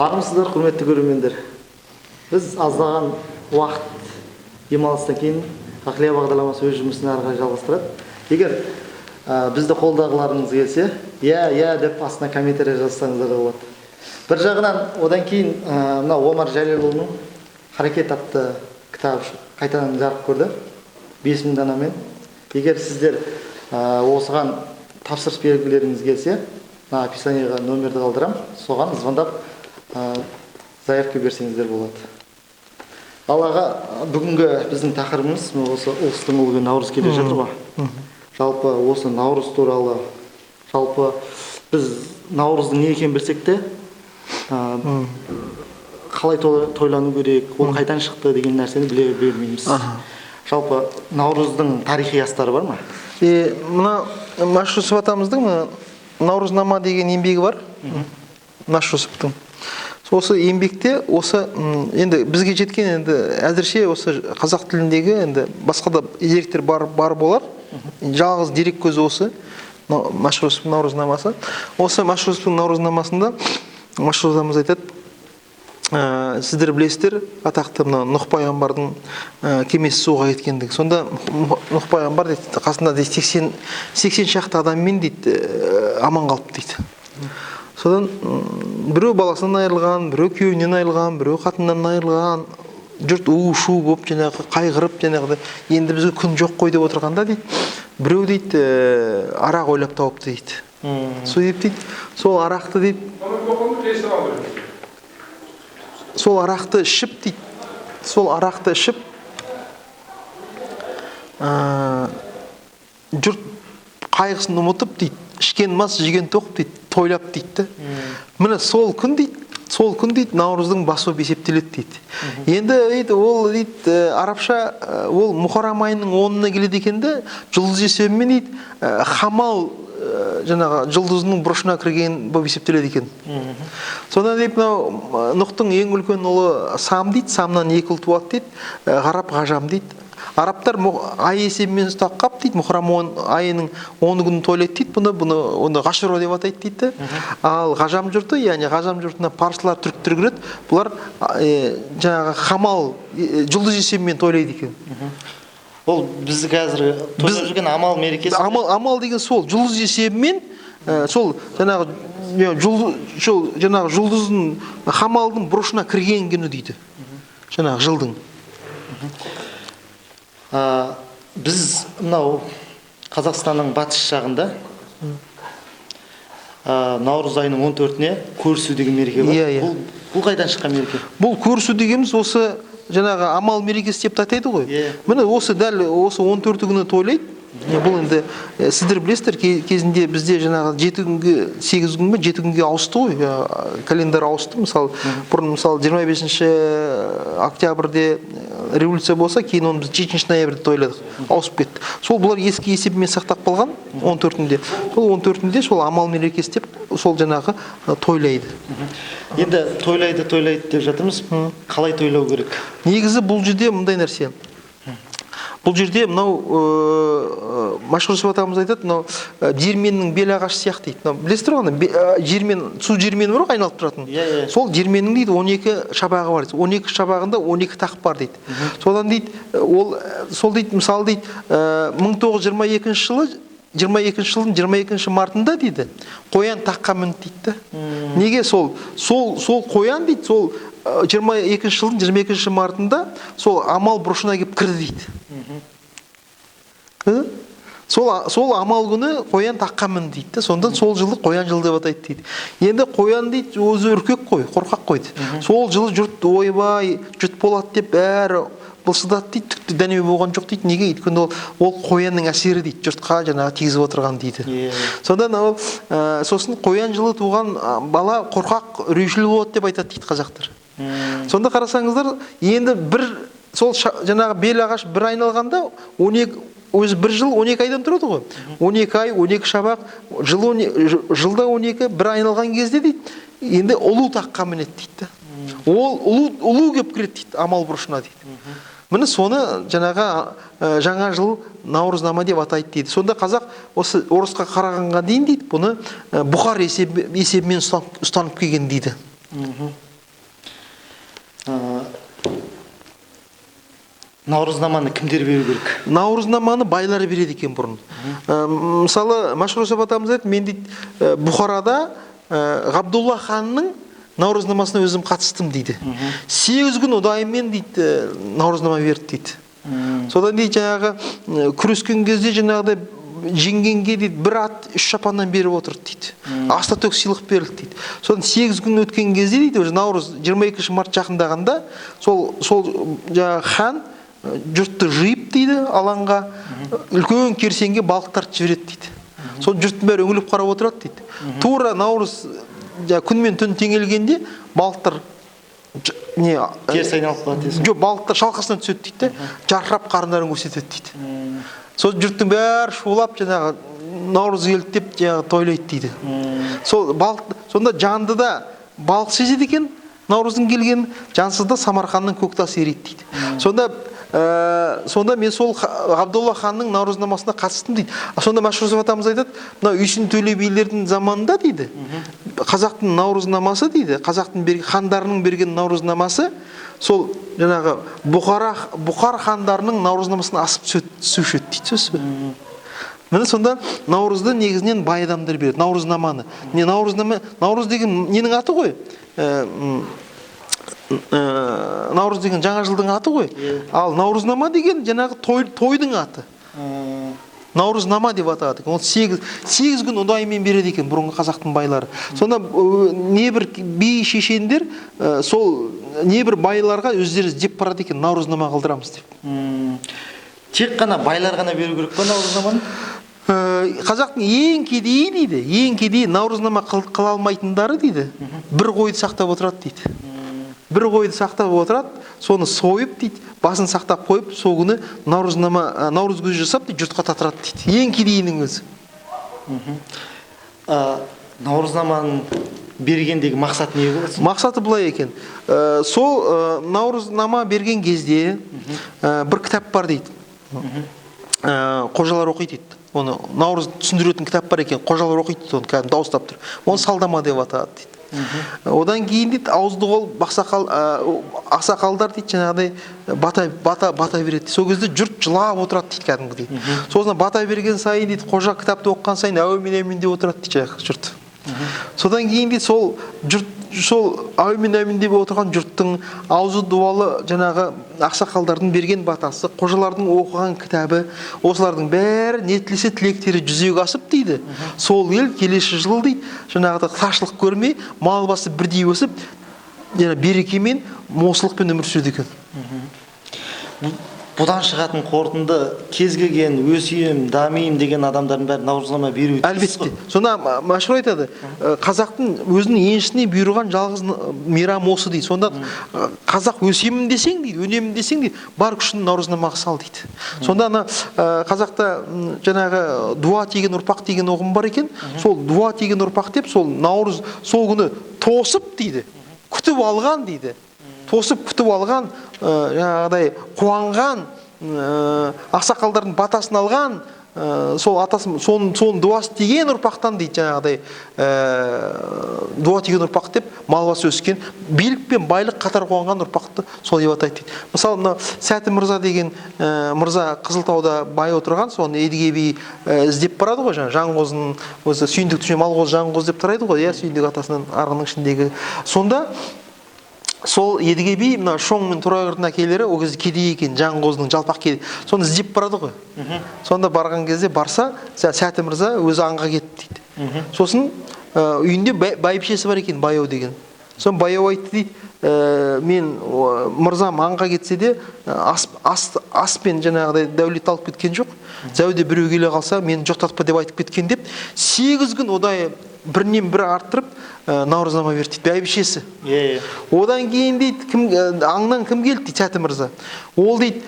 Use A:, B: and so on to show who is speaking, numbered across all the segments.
A: Армысыздар, құрметті көрермендер! Біз аздаған уақыт демалыстан кейін Ғақлия бағдарламасы өз жұмысын ары қарай жалғастырады. Егер бізді қолдағыларыңыз келсе, «иә, иә» деп астына комментарий жазсаңыздар да болады. Бір жағынан, одан кейін мына Омар Жәлелұлының «Харекет» атты кітабы қайтадан жарық көрді 5000 данамен. Егер сіздер осыған тапсырыс бергілеріңіз келсе, мына описаниеға номерді қалдырамын, соған звондап, заявка берсеңіздер болады. Ал, аға, бүгінгі біздің тақырыбымыз мына осы ұлыстың ұлы күні Наурыз келе жатыр ғой. Жалпы, осы Наурыз туралы, жалпы біз Наурыздың не екенін білсек те, қалай тойлану керек, ол қайдан шықты деген нәрсені біле бермейміз. Жалпы, Наурыздың тарихи астары бар ма?
B: Мына Мәшһүр Жүсіп атамыздың мына «Наурызнама» деген еңбегі бар Мәшһүр Жүсіптің. Осы еңбекте осы енді бізге жеткен, енді әзірше осы қазақ тіліндегі, енді басқа да деректер бар болар, жалғыз дерек көзі осы Мәшһүр Жүсіптің «Наурызнамасы». Осы Мәшһүр Жүсіптің «Наурызнамасында» Мәшһүр атамыз айтады, сіздер білесіздер, атақты мына Нұх пайғамбардың кемесі суға кеткендігі. Сонда Нұх пайғамбар дейді, қасында дейді 80 шақты адаммен дейді, аман қалыпты дейді. Содан біреу баласынан айырылған, біреу күйеуінен айырылған, біреу қатынынан айырылған. Жұрт у шу болып, жаңағы қайғырып, жаңағыдай енді бізге күн жоқ қой деп отырғанда дейді, біреу дейді, арақ ойлап тауыпты дейді. Сөйтіп дейді, сол арақты дейді, сол арақты ішіп дейді, сол арақты ішіп, жұрт қайғысын ұмытып дейді, ішкен мас, жеген тоқ дейді, тойлап дейді да. Міне, сол күн дейді, сол күн дейді, Наурыздың басы болып есептеледі дейді. Енді дейді, ол дейді, арабша ол мұхаррам айының 10-ына келеді екен де, жұлдыз есебімен дейді, хамал жаңағы жұлдызының бұрышына кірген болып есептеледі екен. Содан дейді, мынау Нұхтың ең үлкен ұлы Сам дейді, Самнан екі ұл туады дейді, ғарап, ғажам дейді. Арабтар ай есебімен ұстап қап дейді, мұхаррам айының 10 күнін тойлайды дейді. Бұны оны ғашура деп атайды дейді. Ал ғажам жұрты, яғни ғажам жұртына парсылар, түріктер кіреді. Бұлар жаңағы хамал жұлдыз есебімен тойлайды екен.
A: Ол біз қазір тойлап жүрген амал мерекесі.
B: Амал деген сол жұлдыз есебімен, сол жаңағы не, сол жаңағы жұлдыздың, хамалдың бұрышына кірген күні дейді жаңағы жылдың.
A: Біз мынау Қазақстанның батыс жағында наурыз айының 14-іне көрісу деген мереке бар.
B: Иә.
A: Бұл қайдан шыққан мереке?
B: Бұл көрісу дегеніміз осы жаңағы амал мерекесі деп те атайды ғой. Міне, осы дәл осы 14 күні тойлайды. Бұл енді сіздер білесіздер, кезінде бізде жаңағы 7 күнге, 8 күн бе, 7 күнге ауысты ғой, календарь ауысты. Мысалы, бұрын, мысалы, 25 октябрьде революция болса, кейін оны біз 7 ноябрьде тойладық, ауысып кетті. Сол бұлар ескі есебімен сақтап қалған 14-інде. Сол 14-інде сол амал мерекесі деп сол жаңағы тойлайды.
A: Енді тойлайды, тойлайды деп жатырмыз, қалай тойлау керек?
B: Негізі, бұл жерде мындай нәрсе, бұл жерде мынау Мәшһүр Жүсіп атамыз айтады, мынау диірменнің бел ағашы сияқты дейді. Мынау білесіздер ғой, ана диірмен, су диірмені бар ғой, айналып тұратын.
A: Иә, иә.
B: Сол диірменнің дейді 12 шабағы бар дейді, 12 шабағында 12 тақ бар дейді. Содан дейді, ол сол дейді, мысалы дейді, 1922 жылы, 22 жылдың 22 мартында дейді, қоян таққа мінді дейді да. Неге сол қоян дейді, сол 22 жылдың 22 мартында сол амал бұрышына келіп кірді дейді. Ы? Сол амал күні қоян таққа мінді дейді да. Сонда сол жылы қоян жылы деп атайды дейді. Енді қоян дейді, өзі үркек қой, қорқақ қой дейді. Сол жылы жұрт ойбай, жұт болады деп бәрі былшылдады дейді, түкті дәнеме болған жоқ дейді. Неге? Өйткені ол қоянның әсері дейді, жұртқа жаңағы тигізіп отырған дейді. Содан ол сосын қоян жылы туған бала қорқақ, үрейшіл болады деп айтады дейді қазақтар. Сонда қарасаңыздар, енді бір сол жаңағы бел ағаш бір айналғанда 12, өзі бір жыл 12 айдан тұрады ғой. 12 ай, 12 шабақ, жыл жылда 12, бір айналған кезде дейді, енді ұлу таққа мінеді дейді да. Ол ұлу келіп кіреді дейді амал бұрышына дейді. Міне, соны жаңағы жаңа жыл, наурызнама деп атайды дейді. Сонда қазақ осы орысқа қарағанға дейін дейді, бұны бұхар есебімен ұстанып келген дейді.
A: Наурызнаманы кімдер беру керек?
B: Наурызнаманы байлар береді екен бұрын. Мысалы, Мәшһүр Жүсіп атамыз айтады, мен дейді, Бұхарада Ғабдулла ханның наурызнамасына өзім қатыстым дейді. 8 күн ұдайымен дейді, наурызнама берді дейді. Содан дейді жаңағы күрескен кезде жаңағыдай жеңгенге дейді бір ат 3 шапаннан беріп отырды дейді. Аста төк сыйлық берілді дейді. Содан 8 күн өткен кезде дейді, уже наурыз 22 март жақындағанда сол жаңағы хан жұртты жиып дейді алаңға, үлкен керсенге балықтарды жібереді дейді. Сол жұрттың бәрі үңіліп қарап отырады дейді. Тура наурыз күн мен түн теңелгенде балықтар не
A: теріс айналып қалады дейсің?
B: Жоқ, балықтар шалқасынан түседі дейді де, жарқырап қарындарын көрсетеді дейді. Сол жұрттың бәрі шулап жаңағы наурыз келді деп жаңағы тойлайды дейді. Сол балық сонда жанды да балық сезеді екен наурыздың келгенін, жансыз да Самарқанның көк тасы ериді дейді. Сонда мен сол Ғабдулла ханның наурызнамасына қатыстым дейді. Сонда Мәшһүр Жүсіп атамыз айтады, мына Үйсін Төле билердің заманында дейді, қазақтың наурызнамасы дейді, қазақтың хандарының берген наурызнамасы сол жаңағы Бұхар хандарының наурызнамасын асып түсуші еді дейді, сөзсіз бе? Міне сонда наурызды негізінен бай адамдар береді, наурызнаманы. Не наурызнама, наурыз деген ненің аты ғой? Наурыз деген жаңа жылдың аты ғой. Ал наурызнама деген жаңағы тойдың аты. Наурызнама деп аталады екен. Ол 8 күн ұдайымен береді екен бұрынғы қазақтың байлары. Сонда небір би шешендер, сол небір байларға өздері іздеп барады екен, наурызнама қылдырамыз деп.
A: Тек қана байлар ғана беру керек па наурызнаманы?
B: Қазақтың ең кедейі дейді, ең кедейі наурызнама қыла алмайтындары дейді, бір қойды сақтап отырады дейді. Бір қойды сақтап отырады, соны сойып дейді, басын сақтап қойып, сол күні наурыз көже жасап дейді, жұртқа татырады дейді. Ең кедейінің өзі.
A: Наурызнаманың бергендегі мақсаты не болады?
B: Мақсаты былай екен. Сол наурызнама берген кезде, бір кітап бар дейді. Қожалар оқиды дейді. Оны наурыз түсіндіретін кітап бар екен, қожалар оқиды дейді, оны кәдімгі дауыстап тұр. Оны салдама деп атады дейді. Одан кейін дейді, ауызды қол, ақсақалдар дейді, жаңағыдай бата береді. Сол кезде жұрт жылап отырады дейді кәдімгідей. Сосын бата берген сайын дейді, қожа кітапты оқыған сайын әумин, әумин деп отырады дейді жаңағы жұрт. Содан кейін дейді, сол жұрт, сол әумин, әумин деп отырған жұрттың аузы дуалы жаңағы ақсақалдардың берген батасы, қожалардың оқыған кітабы, осылардың бәрі не тілесе тілектері жүзеге асып дейді. Сол ел келесі жыл дейді, жаңағыдай таршылық көрмей, мал басы бірдей өсіп, жаңа берекемен, молшылықпен өмір сүреді екен.
A: Бұдан шығатын қорытынды, кез келген өсейім, дамиым деген адамдардың бәрі наурызнама беруі тиіс
B: Әлбетте.
A: қой.
B: Сонда Мәшһүр айтады, қазақтың өзінің еншісіне бұйырған жалғыз мейрам осы дейді. Сонда қазақ өсемін десең дейді, өнемін десең дейді, бар күшін наурызнамаға сал дейді. Сонда ана қазақта жаңағы дуа тиген ұрпақ деген ұғым бар екен. Сол дуа тиген ұрпақ деп, сол наурыз сол күні тосып дейді, күтіп алған дейді. Тосып күтіп алған, жаңағыдай қуанған, ақсақалдардың батасын алған, сол атасы, соның дуасы тиген ұрпақтан дейді, жаңағыдай дуа тиген ұрпақ деп мал басы өскен, билік пен байлық қатар қуанған ұрпақты сол деп атайды дейді. Мысалы, мына Сәті мырза деген мырза Қызылтауда бай отырған, соны Едіге би іздеп барады ғой, жаңа Жанғозының өзі Сүйіндік түсіне Малғоз Жанғоз деп тарайды ғой, иә, Сүйіндік атасынан арғының ішіндегі. Сонда сол Едіге би мына Шоң мен Торайғырдың әкелері ол кезде кедей екен, Жанғозының жалпақ кедей. Соны іздеп барады ғой. Сонда барған кезде барса, Сәті мырза өзі аңға кетті дейді. Сосын үйінде байбішесі бар екен, Баяу деген. Соны Баяу айтты дейді, мен, мырзам аңға кетсе де, ас пен жаңағыдай дәулет алып кеткен жоқ. Зәуде біреу келе қалса, мені жоқтатпа деп айтып кеткен деп, 8 күн ұдайы бірінен бірі арттырып, наурызнама берді дейді, бәйбішесі. Одан кейін дейді, аңнан кім келді дейді Сәті мырза. Ол дейді,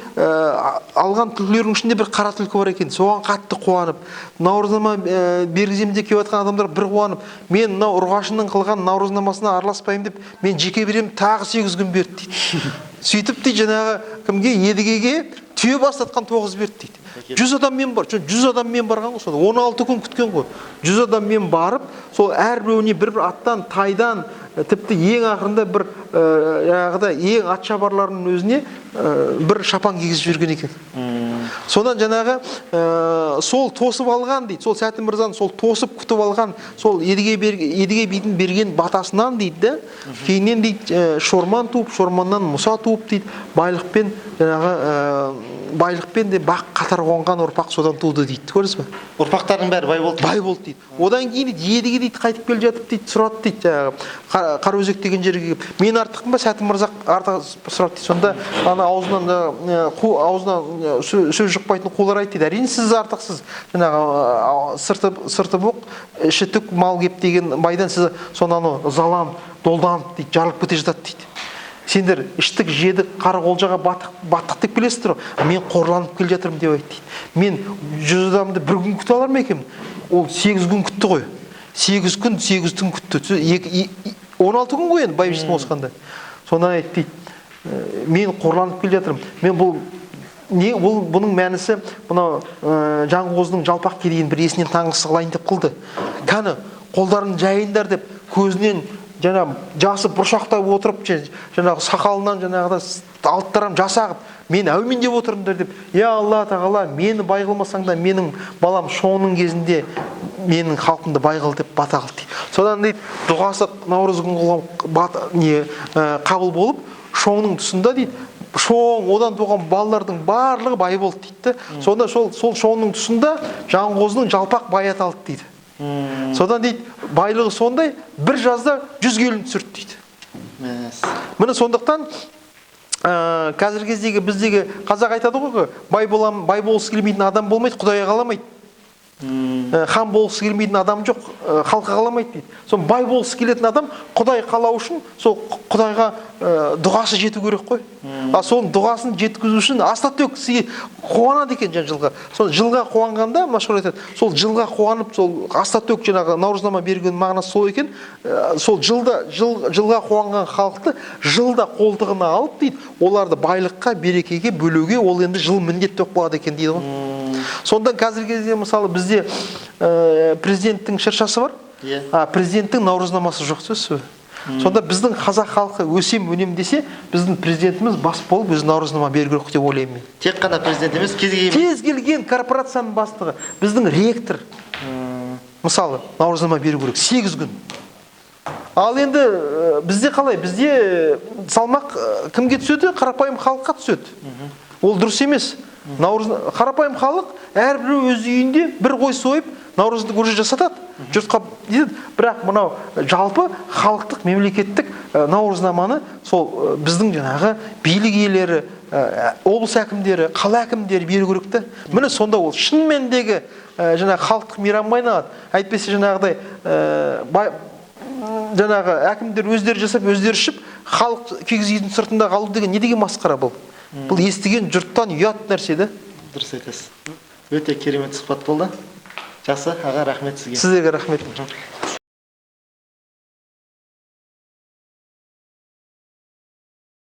B: алған түлкілердің ішінде бір қара түлкі бар екен, соған қатты қуанып, наурызнама бергіземін деп келіп жатқан адамдар бір қуанып, мен мынау ұрғашының қылған наурызнамасына араласпаймын деп, мен жеке беремін, тағы 8 күн берді дейді. Сөйтіп дейді, жаңағы кімге, Едігеге түйе бастатқан 9 берді дейді. 100 адаммен бар, 100 адаммен барған ғой, сонда 16 күн күткен ғой. 100 адаммен барып, сол әрбіреуіне бір-бір аттан, тайдан, Тіпті ең ақырында бір жаңағыдай ең атшабарларының өзіне бір шапан кигізіп жіберген екен. Содан жаңағы сол тосып алған дейді, сол Сәтін мырзаның сол тосып күтіп алған сол Едіге бидің берген батасынан дейді да, кейіннен дейді Шорман туып, Шорманнан Мұса туып дейді, байлықпен жаңағы байлықпен де бақ қатар қонған ұрпақ содан туды дейді. Көрдіңіз бе?
A: Ұрпақтардың бәрі бай болды.
B: Бай болды дейді. Одан кейін дейді, Едіге дейді қайтып келе жатып дейді, сұрады дейді, жаңағы Қараөзек деген жерге келіп, мен артықпын ба, Сәтін мырза артық сұрады дейді. Сонда ана аузынан қу, аузынан сөз жұқпайтын қулар айтты дейді. Әрине сіз артықсыз. Жаңағы сырты боқ, іші түк мал кеп деген байдан сіз сонда анау ызаланып, долданып дейді, жарылып кете жатады дейді. Сендер іштік, жедік, қара олжаға баттық деп келесіздер ғой. Мен қорланып келе жатырмын деп айтты дейді. Мен 100 адамды бір күн күте алар ма екенмін? Ол 8 күн күтті ғой. 8 күн, 8 түн күтті. 16 күн ғой енді бәйбішесін қосқанда. Сонан айтты дейді, мен қорланып келе жатырмын. Мен бұл не, бұл, бұның мәнісі мынау Жанғозының жалпақ кедейін бір есінен таңғысы қылайын деп қылды. Кәні қолдарын жайындар деп көзінен жаңа жасы бұршақтап отырып, жаңағы сақалынан жаңағыда алты тарам жас ағып, мен әумин деп отырыңдар деп, я Алла тағала, мені бай қылмасаң да менің балам Шоңның кезінде менің халқымды бай қыл деп бата қылды дейді. Содан дейді, дұғасы наурыз күні қабыл болып, Шоңның тұсында дейді, Шоң, одан туған балалардың барлығы бай болды дейді. Сонда сол Шоңның тұсында Жанғозының жалпақ бай аталды дейді. Содан дейді, байлығы сондай, бір жазда 100 келін түсірді дейді. Міне сондықтан, қазіргі кездегі біздегі қазақ айтады ғой, бай болам, бай болғысы келмейтін адам болмайды, Құдайға қаламайды. Хан болғысы келмейтін адам жоқ, халқы қаламайды дейді. Сол бай болғысы келетін адам Құдай қалау үшін сол Құдайға дұғасы жету керек қой. А соның дұғасын жеткізу үшін аста-төк қуанады екен жаңа жылға. Сол жылға қуанғанда, машһүр айтады, сол жылға қуанып, сол аста-төк жаңағы наурызнама берген мағынасы сол екен. Сол жылға қуанған халықты жылда қолтығына алып дейді, оларды байлыққа, берекеге бөлуге ол енді жыл міндетті болып қалады екен дейді ғой. Сондан қазіргі кезде мысалы бізде президенттің шыршасы бар. Президенттің наурызнамасы жоқ сөз бе? Сонда біздің қазақ халқы өсем өнем десе, біздің президентіміз бас болып өзі наурызнама беру керек деп ойлаймын мен.
A: Тек қана президент емес, кез келген
B: кез келген корпорацияның бастығы, біздің ректор, мысалы, наурызнама беру керек 8 күн. Ал енді бізде қалай? Бізде салмақ кімге түседі? Қарапайым халыққа түседі. Ол дұрыс емес. Қарапайым халық әрбіреу өз үйінде бір қой сойып, наурызды уже жасатады. Жұртқа дейді, бірақ мынау жалпы халықтық, мемлекеттік наурызнаманы сол біздің жаңағы билік иелері, облыс әкімдері, қала әкімдері беру керек те. Міне сонда ол шын мәніндегі жаңағы халықтық мейрамға айналады. Әйтпесе жаңағыдай жаңағы әкімдер өздері жасап, өздері ішіп, халық киіз үйдің сыртында қалу деген не деген масқара бұл? Бұл естіген жұрттан ұят нәрсе да.
A: Дұрыс айтасыз. Өте керемет сұхбат болды. Жақсы, аға, рахмет сізге.
B: Сіздерге рахмет.